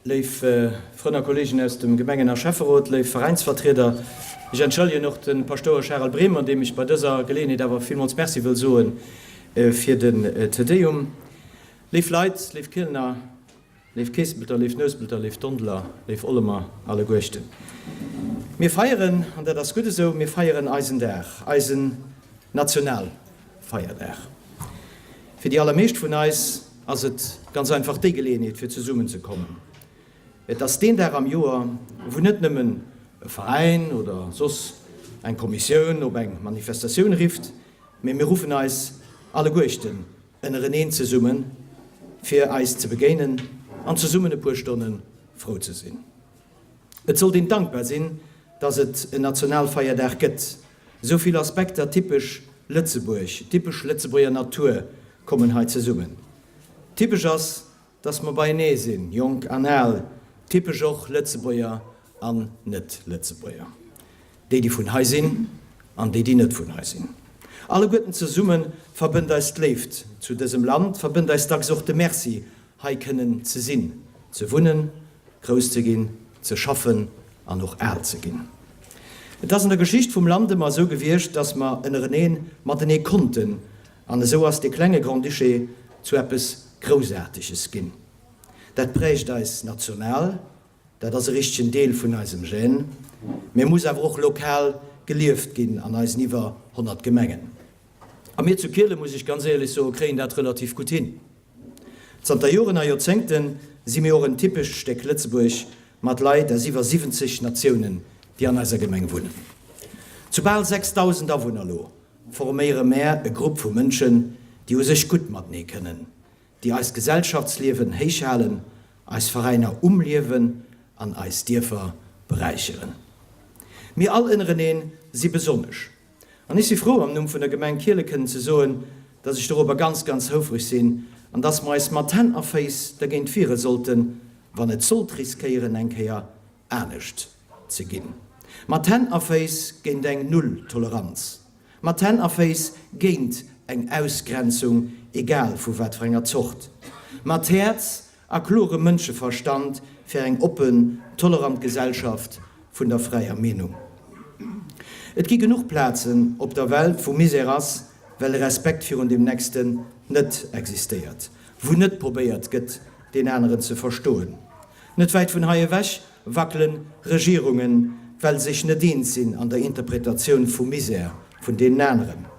Léif Frënn a Kollegen aus dem Gemengen a Schäfferot, léif Veräinsvertrieder, ech entschëllegen och de Paschtouer Charel Bremer, deem ech bei dëser Geleeënheet awer villmools Merci wëll soe fir den Te Deum. Léif Leit, léif Kielener, léif Keespelter, léif Nouspelter, léif Dondeler, léif Ollemer alleguerchten. Mir feieren, an dat ass gutt esou, mir feieren eisen Dag, eisen Nationalfeierdag. Fir déi allermeescht vun eis ass et ganz einfach déi Geleeënheet fir zesummen ze kommen. Et ass deen Dag am Joer, wou net nëmmen e Veräin oder soss eng Kommissioun op eng Manifestatioun rifft, mee mir ruffen eis alleguerchten ënnereneen zesummen, fir eis ze begéinen an zesummen e puer Stonne frou ze sinn. Et sollt een dankbar sinn, dass et en Nationalfeierdag gëtt. Esou vill Aspekter typesch Lëtzebuerg, typesch Lëtzebuerger Natur kommen hei zesummen. Typesch ass, dass mer beienee sinn, jonk an al, typesch och Lëtzebuerger an Net-Lëtzebuerger, déi, déi vun hei sinn an déi, déi net vun hei sinn. Alleguerten zesumme verbënnt eis d'Léift zu dësem Land, verbënnt eis dacks och de Merci, hei kënnen ze sinn, ze wunnen, grouss ze ginn, ze schaffen an och al ze ginn. Et ass an der Geschicht vum Land ëmmer esou gewiescht, dass mer ënnerenee matenee konnten, an esou ass dee klenge Grand-Duché zu eppes Groussaarteges ginn. Dat prägt eis national, dat ass e richtegen Deel vun eisem Gène, mä muss awer och lokal gelieft ginn an eisen iwwer 100 Gemengen. A mir zu Kielen, muss ech ganz éierlech soen, kréien dat relativ gutt hin. Zanter Joren a Joerzéngte si mir och en typescht Stéck Lëtzebuerg mat Leit aus iwwer 70 Natiounen, déi an eiser Gemeng wunnen. Zu bal 6.000 Awunner elo forméiere mär e Grupp vu Mënschen, déi u sech gutt matenee kënnen, déi eist Gesellschaftsliewen héich halen, eis Veräiner um Liewen an eis Dierfer beräicheren. Mir all ënnereneen si besonnesch. An ech si frou, am Numm vun der Gemeng Kiele kënnen ze soen, dass ech dorobber ganz, ganz houfreg sinn an dass mer eis mat Hänn a Féiss dergéint wiere sollten, wann et sollt riskéieren, eng Kéier anescht ze ginn. Mat Hänn a Féiss géint eng Null-Toleranz, mat Hänn a Féiss géint eng Ausgrenzung, egal vu wat fir enger Zort, mat Häerz A klorem Mënscheverstand fir eng oppen, tolerant Gesellschaft vun der fräier Meenung. Et gi genuch Plazen op der Welt, wou Misär ass, well de Respekt virun deem Nächsten net existéiert, wou net probéiert gëtt, deen aneren ze verstoen. Net wäit vun hei ewech wackele Regierungen, well se sech net eens sinn an der Interpretatioun vum Misär vun deenen aneren.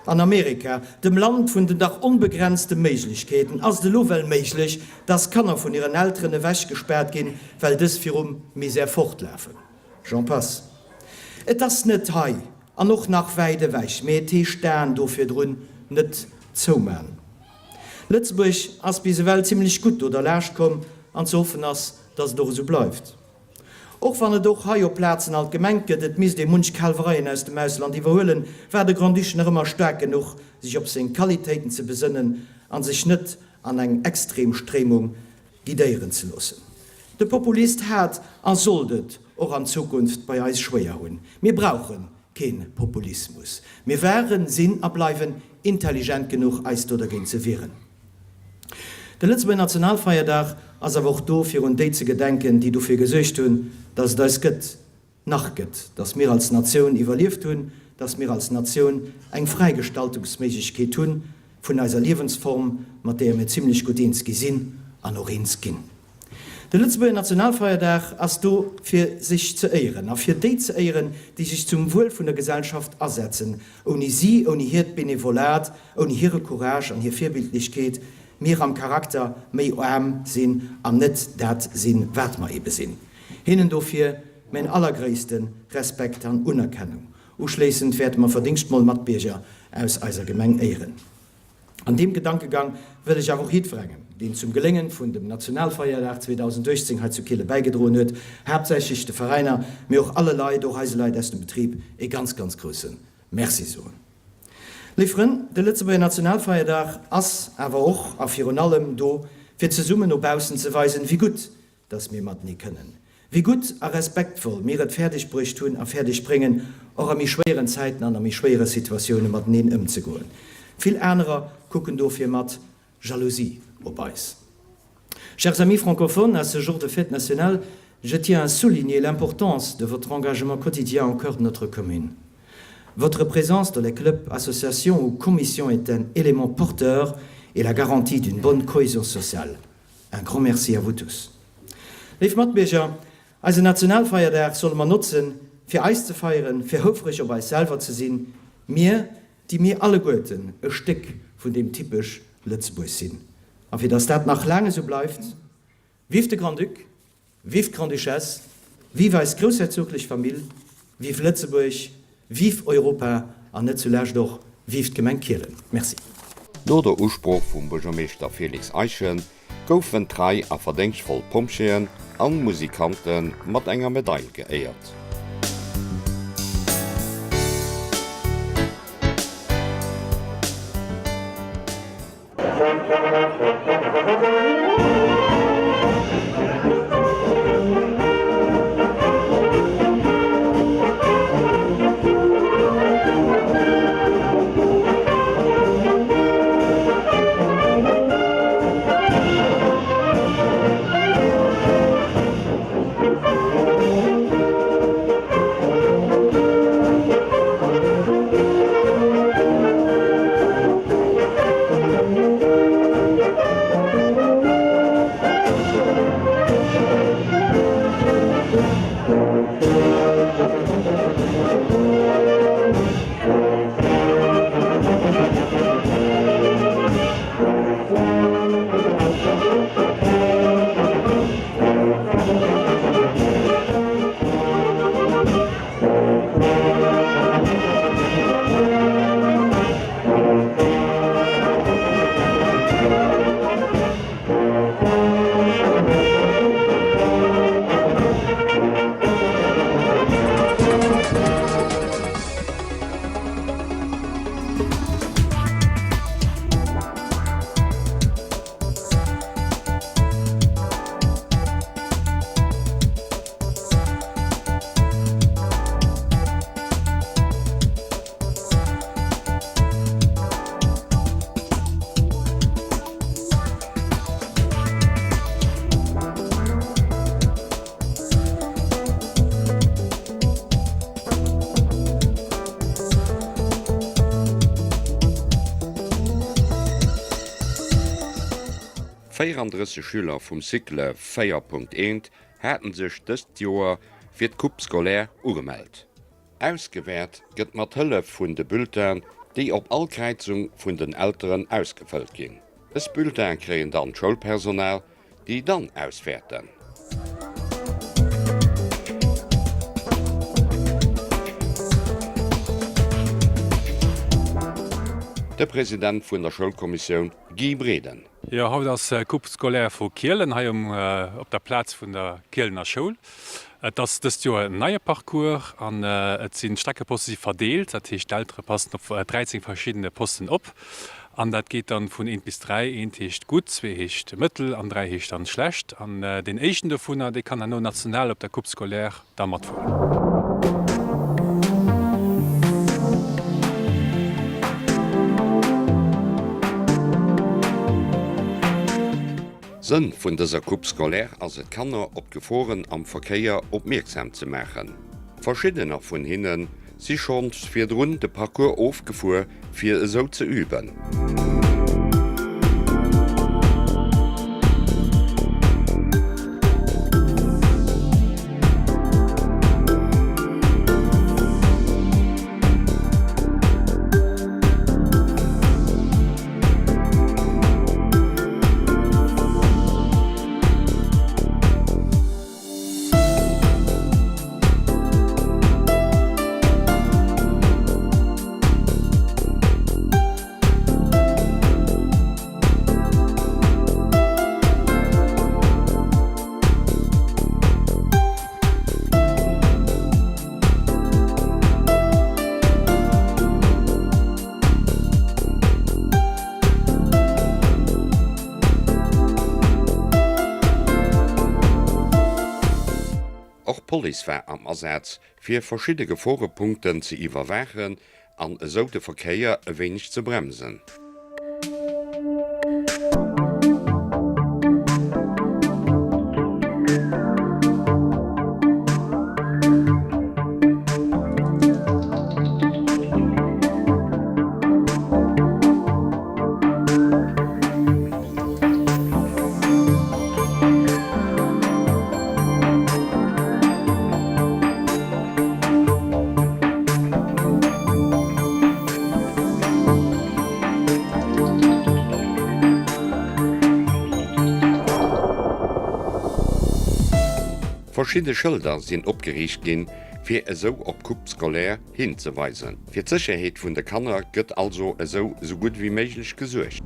An Amerika, dem Land vun den dach onbegrenzte Méiglechkeeten, ass et elo well méiglech, dass Kanner vun hiren Elteren ewechgespaart ginn, well dës virum Misär fortlafen. J'en passe. Et ass net hei an och nach wäit ewech, mee et heescht d'Aen do virdrun net zouman. Lëtzebuerg ass bis ewell zimlech gutt do derlaascht komm an ze hoffen ass, dass et och esou bleift. Och wann et och hei op Plazen alt gemengt gëtt, et misst ee munch Kalwereien aus dem Ausland iwwerhuelen, war de Grand-Duché nach ëmmer staark genuch, sech op seng Qualitéiten ze besënnen a sech net an eng extrem Stréimung guidéieren ze loossen. De Populist hat a sollt et och an Zukunft bei eis schwéier hunn. Mir brauche kee Populismus. Mir waren, sinn a bleiwen intelligent genuch, eis do dergéint ze wieren. De Lëtzebuerger Nationalfeierdag ass awer och do, fir un déi ze gedenken, déi dofir gesuergt hunn, dass et eis gëtt, nach gëtt, dass mir als Natioun iwwerlieft hunn, dass mir als Natioun eng fräi Gestaltungsméiglechkeet hunn vun eiser Liewensform, mat deeër mir zimlech gutt eens gi sinn an och eens ginn. De Lëtzebuerger Nationalfeierdag ass do fir sech ze éieren a fir déi ze éieren, déi sech zum Wuel vun der Gesellschaft asetzen. Ouni si, ouni hiert Benevolat, ouni hire Courage an hir Virbildlechkeet mir am Charakter méi aarm sinn an net dat sinn, wat mer ebe sinn. Hinnen dofir mäin allergréisste Respekt an Unerkennung. Uschléissend wäerte mer verdéngschtmoll Matbierger aus eiser Gemeng éieren. An deem Gedankegang wëll ech awer och jiddwerengem, deen zum Geléngen vun dem Nationalfeierdag 2018 hei zu Kiele bäigedroen huet, haaptsächlech de Veräiner, mee och alle Leit, och eise Leit aus dem Betrib, ee ganz, ganz grousse Merci soen. Léif Frënn, de Lëtzebuerger Nationalfeierdag ass awer och a virun allem do, fir zesummen no baussen ze weisen, wéi gutt dass mir matenee kënnen, wéi gutt a respektvoll mir et fäerdeg bruecht hunn a fäerdeg bréngen, och a méi schwéieren Zäiten an a méi schwéiere Situatioune mateneen ëmzegoen. Vill anerer kucken dofir mat Jalousie op eis. Chers amis francophones, à ce jour de fête nationale, je tiens à souligner l'importance de votre engagement quotidien au cœur de notre commune. Votre présence dans les clubs, associations ou commissions est un élément porteur et la garantie d'une bonne cohésion sociale. Un grand merci à vous tous. Léif Matbierger, eisen Nationalfeierdag solle mer notzen, fir eis ze feieren, fir houfreg op eis selwer ze sinn, mir, déi mir alleguerten e Stéck vun deem typesch Lëtzebuerg sinn. A fir dass dat nach laang esou bleift, Vive de Grand-Duc, vive d'Grande-Duchesse, vive eis groussherzoglech Famill, vive Lëtzebuerg, vive Europa an net zulescht och vive d'Gemeng Kielen. Merci. No der Usprooch vum Buergermeeschter Félix Eischen goufen trei a verdéngschtvoll Pompjeeën an Musikante mat enger Medail geéiert. 34 Schüler vum Cycle 4.1 haten sech dëst Joer fir d'Coupe scolaire ugemellt. Ausgewäert gëtt mat Hëllef vun de Bulletinen, déi op all Kräizung vun den Elteren ausgefëllt ginn. Dës Bulletine kréien dann d'Schoulpersonal, déi dann auswäerten. De President vun der Schoulkommissioun Guy Breden. Jo, haut ass Coupe scolaire vu Kielen hei um op der Plaz vun der Kielener Schoul. Et ass dëst Joer en neie Parcours an et sinn d'Streckeposte si verdeelt, dat heescht d'Eltere passen op 13 verschiddene Posten op an dat geet dann vun eent bis 3. Eent heescht gutt, zwee heescht mëttel an 3 heescht dann schlecht an deen éischten dovunner dee kann herno national op der Coupe scolaire da matfueren. Sënn vun dëser Coupe scolaire ass et Kanner op d'Geforen am Verkéier opmierksam ze maachen. Verschiddener vun hinne si schonns virdrun de Parcours ofgefuer fir esou ze üben. Och d'Police war am Asaz, fir verschidde Geforepunkten ze iwwerwaachen an esou de Verkéier e wéineg ze bremsen. Verschidde Schëlder sinn opgeriicht ginn, fir esou op d'Coupe scolaire hinzeweisen. Fir d'Sécherheet vun de Kanner gëtt also esou sou gutt ewéi méiglech gesuergt.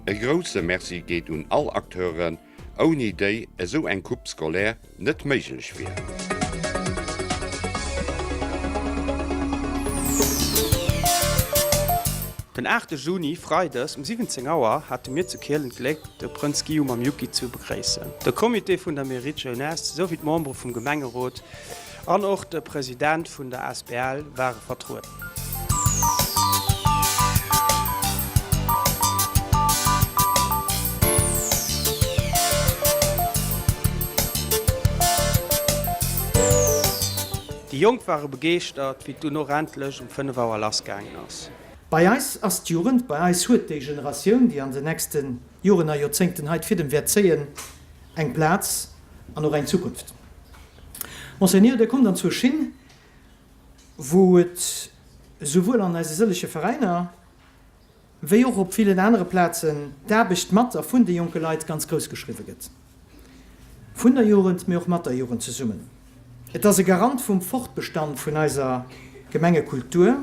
E grousse Merci geet un all Acteuren, ouni déi esou eng Coupe scolaire net méiglech wier. Den 8 Juni, Freides um 17 Auer hate mir zu Kielen d'Gléck, de Prënz Guillaume am Juki zu begréissen. De Comité vun der Mérite Jeunesse esou wéi d'Membere vum Gemengerot An och de President vun der Asbl ware vertrueden. Déi Jonk ware begeeschtert, wéi et dunn och endlech um 5 Auer lass gaangen ass. Bei eis ass d'Jugend, bei eis huet déi Generatioun, déi an den nächste Joren a Joerzéngten hei d'Fiedem wäert zéien, eng Plaz an och eng Zukunft. Monseigneur, Dir kommt an zur Schinn, wou et esouwuel an eise sëllege Veräiner wéi och op villen anere Plazen d'Aarbecht mat a vun de jonke Leit ganz grouss geschriwwe gëtt. Vun der Jugend, mee och mat der Jugend zesummen. Et ass e Garant vum Fortbestand vun eiser Gemengekultur.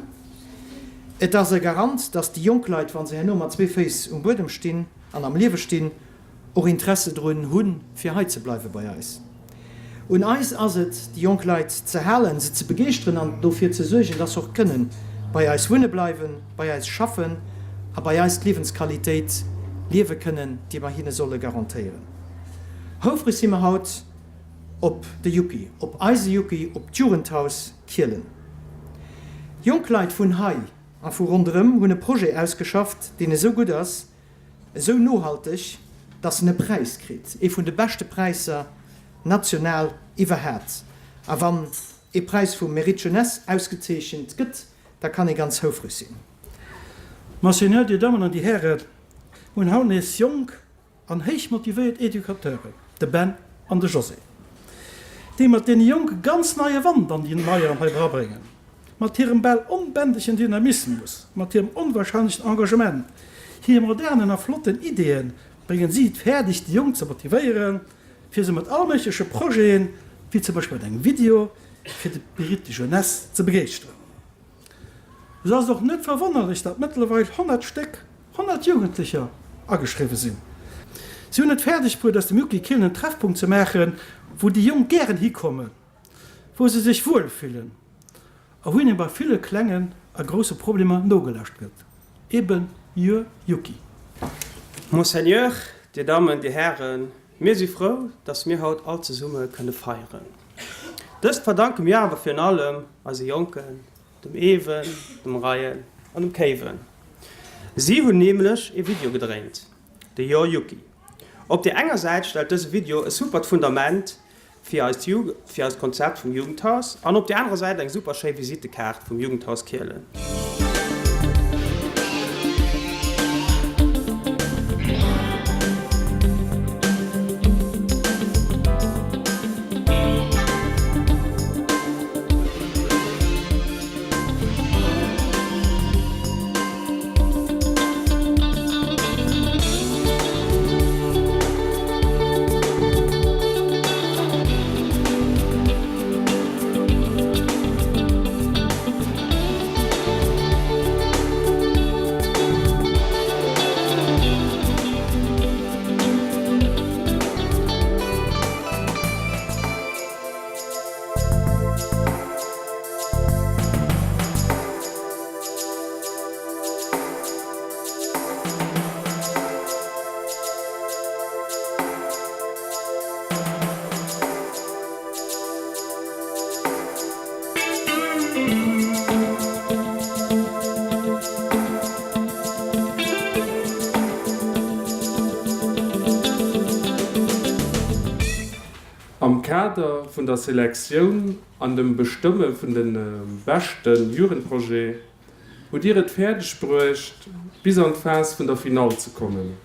Et ass e Garant, dass déi jonk Leit, wa se herno mat zwee Féiss um Buedem stinn an am Liewe stinn, och Interesse drun hunn, fir hei ze bleiwe bei eis. Un eis ass et, déi jonk Leit ze halen, se ze begeeschteren an dofir ze suergen, dass se och kënnen bei eis wunne bleiwen, bei eis schaffen a bei eis d'Liewensqualitéit liewe kënnen, déi mer hinne solle garantéieren. Houfreg si mer haut op de Juki, op eise Juki, op d'Jugendhaus Kielen. Jonk Leit vun hei a vu ronderëm hunn e Projet ausgeschafft, deen esou gutt ass, Esou nohalteg, dass en e Präis kritt, ee vun de beschte Präisser national iwwerhaat. A wann ee Präis vum Mérite Jeunesse ausgezeechent gëtt, da kann ee ganz houfreg sinn. Monseigneur, Dir Dammen an Dir Hären, mir hunn haut nees jonk an héich motivéiert Educateuren, de Ben an de José, déi mat deene Jonke ganz neie Wand an déi Maieren hei erabréngen. Mat hirem bal onbändegen Dynamismus, mat hirem onwahrscheinlechen Engagement, hire modernen a flotten Ideeën bréngen si et fäerdeg, déi Jonk ze motivéieren, fir se mat all méigleche Projeten, wéi zum Beispill mat engem Video, fir de Mérite de Jeunesse ze begeeschteren. Esou ass et och net verwonnerlech, datt mëttlerweil 100 Stéck, 100 Jugendlecher ageschriwwe sinn. Si hunn et fäerdeg bruet, aus dem Juki Kielen en Treffpunkt ze maachen, wou déi Jonk gären hikommen, wou se sech wuel fillen a wou hinnen bei ville klengen a grousse Problemer nogelascht gëtt, eben Your Yuki. Monseigneur, Dir Dammen, Dir Hären, mir si frou, dass mir haut all zesumme kënne feieren. Dëst verdanke mir awer virun allem eise Jonken, dem Ewen, dem Ryan an dem Kéiwen. Si hunn nämlech ee Video gedréint, de Your Yuki. Op där enger Säit stellt dëse Video e supert Fundament fir eist fir eist Konzept vum Jugendhaus an op der anerer Säit eng super schéi Visittekaart vum Jugendhaus Kielen. Kader vun der Selektioun an dem Bestëmme vun de beschte Jugendprojet hutt Dir et fäerdeg bruecht bis an d'Phas vun der Finall ze kommen,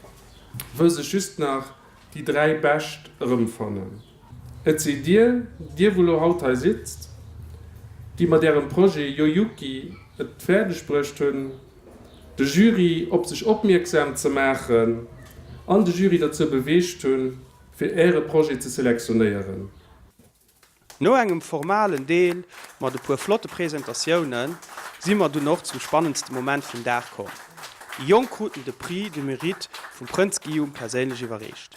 wou sech just nach déi 3 Bescht erëmfannen. Et sidd Dir, Dir wou lo haut hei sitzt, déi mat Ärem Projet Yoyuki et fäerdeg bruecht hunn, de Jury op sech opmierksam ze maachen an de Jury dozou beweegt hunn, fir Äre Projet ze selektionéieren. No engem formalen Deel mat e puer flotte Presentatioune si mer dunn och zum spannendste Moment vum Dag komm. Déi Jonk kruten de Prix du Mérite vum Prënz Guillaume perséinlech iwwerreecht.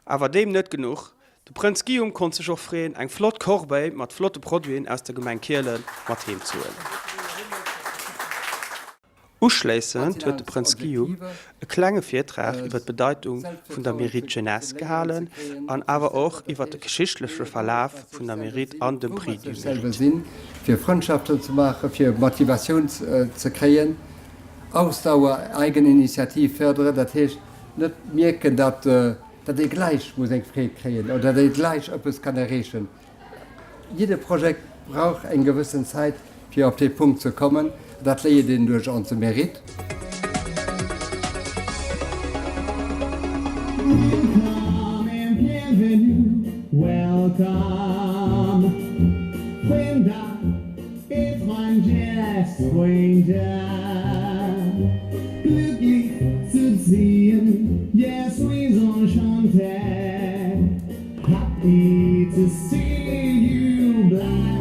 Awer deem net genuch, de Prënz Guillaume konnt sech och freeën eng flott Corbeille mat flotte Produiten aus der Gemeng Kielen mat heem ze huelen. Uschléissend huet de Prënz Guillaume e klenge Virtrag iwwer d'Bedeitung vun der Mérite Jeunesse gehalen an awer och iwwer de geschichtleche Verlaf vun der Mérite an dem Prix du Mérite. Fir Frëndschaften ze maachen, fir Motivatioun ze kréien, Ausdauer, Eigeninitiativ férderen, dat heescht net mierken, datt ee gläich muss eng Freed kréien oder datt ee gläich ëppes kann erreechen. Jidde Projekt brauch eng gewëssen Zäit, fir op dee Punkt ze kommen. Dat léiert een duerch onse Mérite. Happy to see you bleiwen.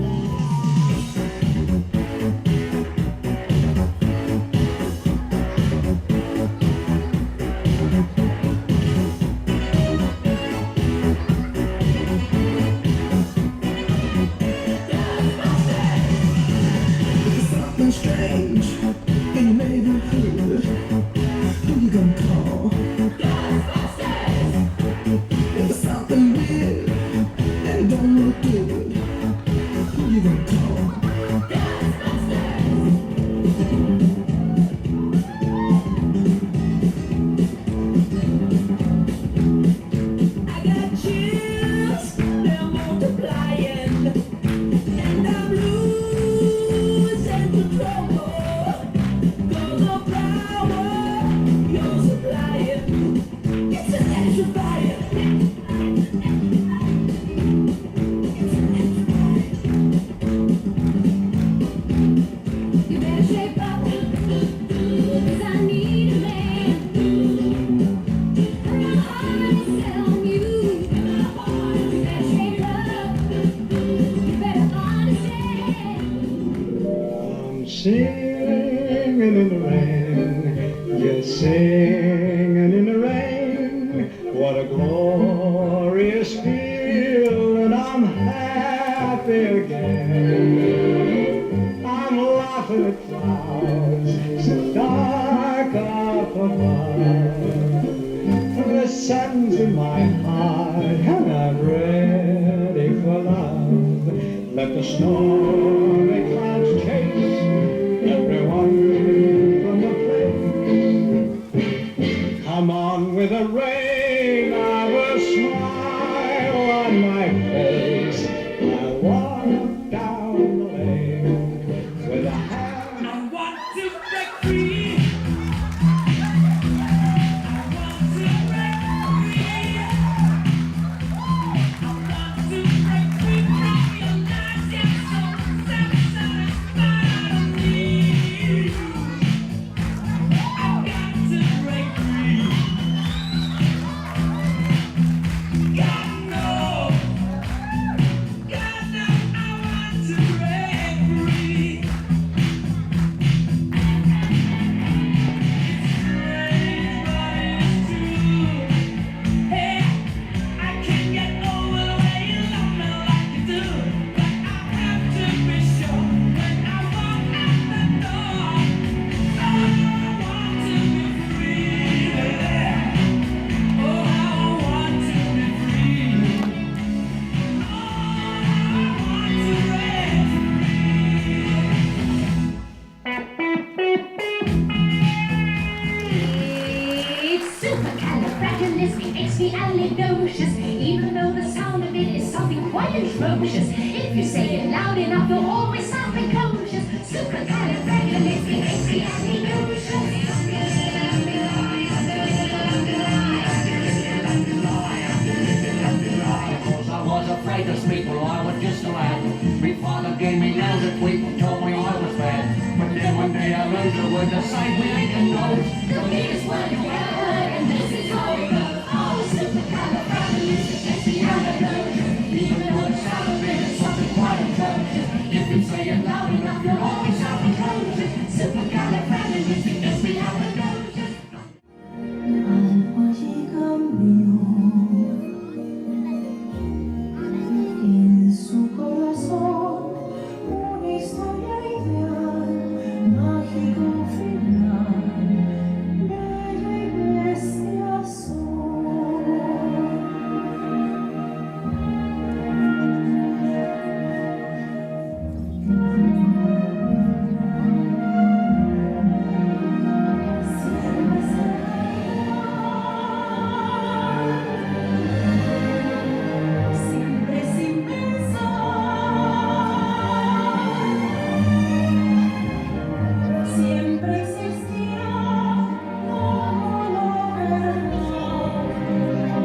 I'm singing in the rain, just singing in the rain. What a glorious feeling, I'm happy again. I'm laughing at clouds so dark up above. The sun's in my heart and I'm ready for love. Let the stormy clouds chase everyone from the place. Come on with the rain, I've a smile on my face. I walk down the lane with a hand. I want to break free. I want to break free. I want to break free from your lies. You're so self-satisfied. I don't need you. I've got to break free. God knows, God knows I want to break free. It's strange, but it's true. Hey, I can't get over the way you love me like you do. But I have to be sure when I walk out the door. Oh, I want to be free, baby. Oh, how I want to be free. Oh, I want to break It's supercalifragilisticexpialidocious, even though the sound of it is. Are you ferocious? If you say it loud enough, you'll always sound precocious. Supercalifragilisticexpialidocious. Because I was afraid to speak, well I was just a lad. Me father gave me nails a tweak and told me I was bad. But then one day I learned a word to say we ain't the nose. The meanest word you ever heard, and this is how it goes. Oh, supercalifragilisticexpialidocious. Even though it sounds big, it's something quite atrocious. If you say it loud enough, you'll always sound precocious. Supercalifragilisticexpialidocious. En su corazón una historia ideal, mágico final, bella y bestia son. Siempre será igual, siempre sin pensar, siempre existirá como la verdad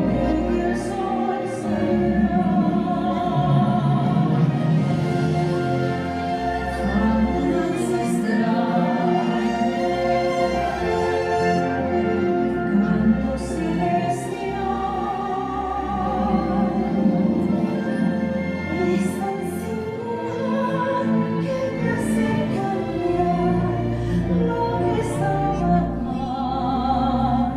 de que el sol saldrá. Fábula ancestral, canto celestial, es tan singular que te hace cambiar lo que estaba mal.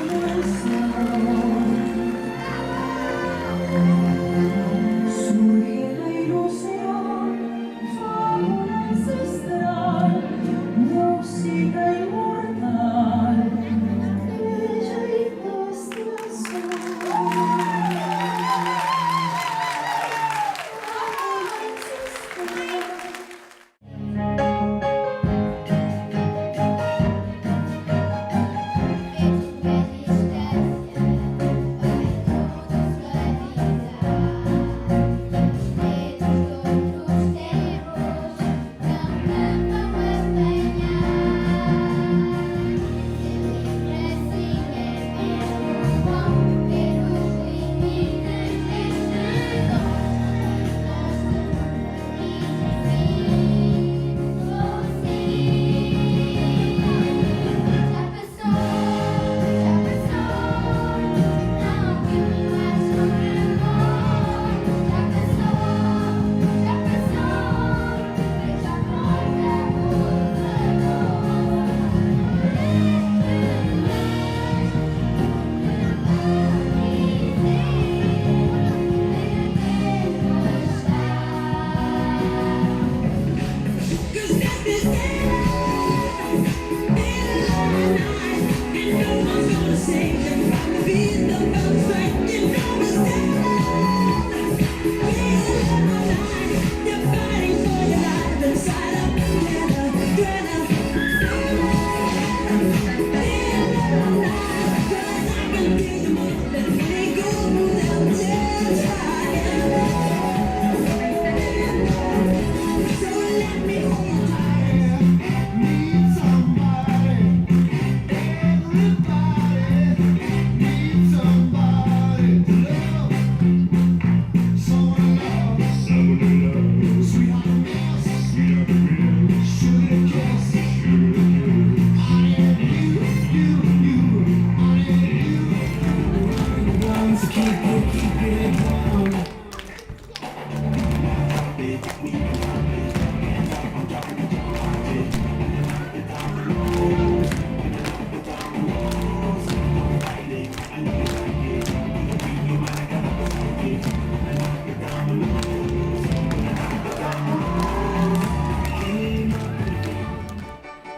Como el sol surge la ilusión, fábula ancestral, música inmortal, bella y bestia son. Fábula ancestral.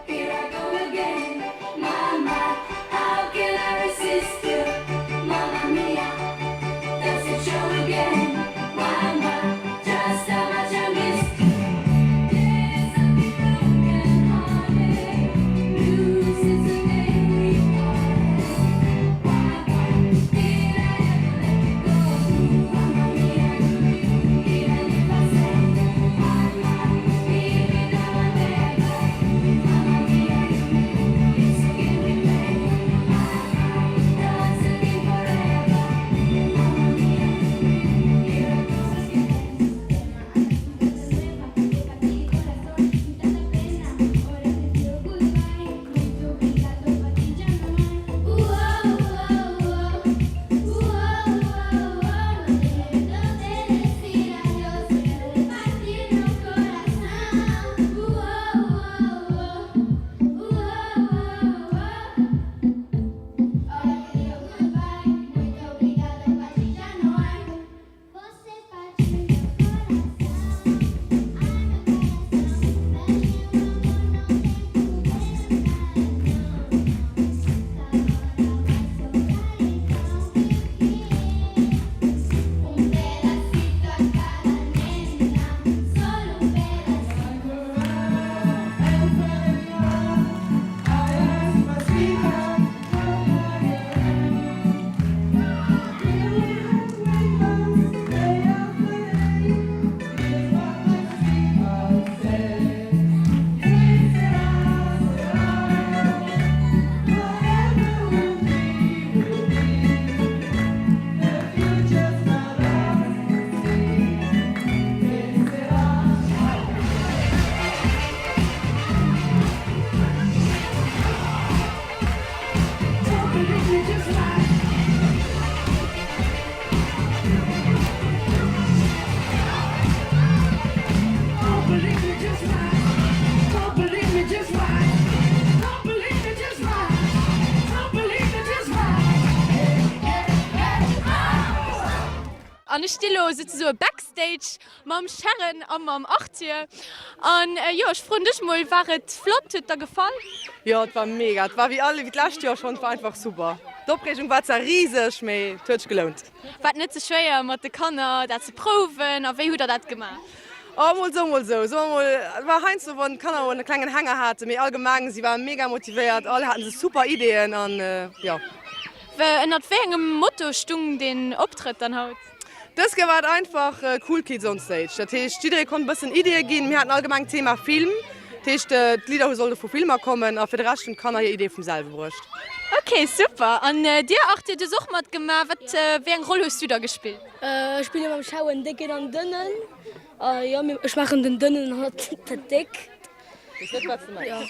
Here I go again, my, my, how can I resist you? Mamma mia, An ech sti lo souzesoe backstage mam Sharon a mam Arthur. An jo, ech froen dech mol, war et flott? Huet der gefall? Jo, et war mega. Et war wéi all, wéi d'lescht Joer schonn, et war einfach super. D'Opreegung war zwar riseg, mee et huet sech gelount. War et net ze schwéier mat de Kanner dat ze prouwen a wéi hutt der dat gemaach? Oh, mol sou, mol sou. Soe mer mol, et war heiansdo wann d'Kanner mol e klengen Hänger haten, mee allgemeng si ware mega motivéiert, all haten se super Ideeën an jo. Ënnert wéi engem Motto stung deen Optrëtt dann haut? Dës Kéier war et einfach Cool Kids on Stage. Dat heescht, jidderee konnt e bëssen Ideeë ginn. Mir haten allgemeng d'Thema Film, dat heescht d'Lidder hu sollte vu Filmer kommen a fir de Rescht hunn d'Kanner hir Ideeë vum selwe bruecht. Ok, super. An dir Arthur, du hues och matgemaach. Wat, wéi eng Roll hues du da gespillt? Ech spille mam Schau en Décken an Dënnen. A jo, ech maachen den Dënnen an hatt dat Déckt. Jo.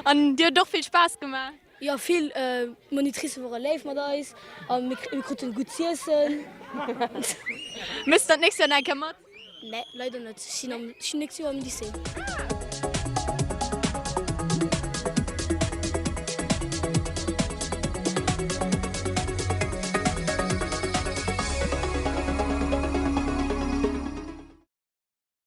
An dir huet och vill Spaass gemaach? Jo, vill. D'Monitrice wore léif mat eis a mir kruten gutt z'iessen. Mëss der d'nächst Joer nach eng Kéier mat? Nee, leider net. Ech sinn nächst Joer am Lycée.